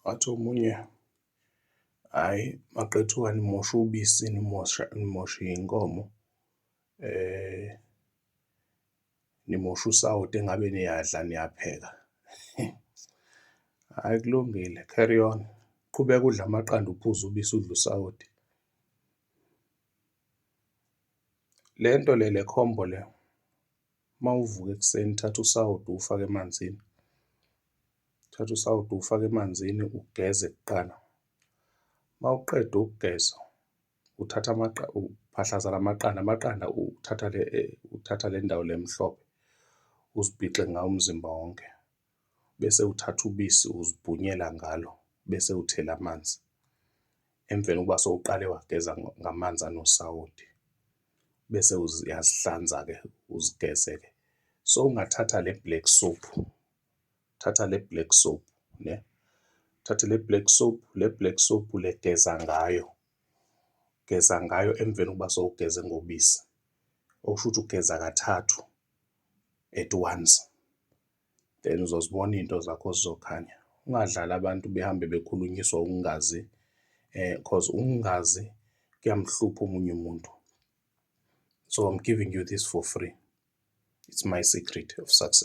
Wathi omunye, hhayi, maqethuka nimosha ubisi, nimosha, nimosha iy'nkomo, nimosha usawoti engabe niyadla niyapheka. Hhayi kulungile, carry on, qhubeka udle amaqanda, uphuze ubisi, udle usawoti. Le nto le, le khombo le, uma uvuka ekuseni thatha usawoti uwufake emanzini, thatha usawoti uwufake emanzini ugeze kuqala. Uma uqeda ukugeza, uthatha uphahlaza la maqanda, amaqanda uthatha le, uthatha le ndawo le emhlophe uzibhixe ngawo umzimba wonke, bese uthatha ubisi uzibhunyela ngalo, bese uthela amanzi. Emveni kokuba sewuqale wageza ngamanzi anosawoti, bese uyazihlanza-ke, uzigeze-ke. Sowungathatha le black soap, thatha le black soap ne, thatha le black soap, le black soap le geza ngayo, geza ngayo emveni kokuba sewugeze ngobisi. Okusho ukuthi ugeza kathathu at once, then uzozibona iy'nto zakho zizokhanya. Ungadlali abantu behambe bekhulunyiswa ukungazi, cause ukungazi kuyamhlupha omunye umuntu. So I'm giving you this for free. It's my secret of success.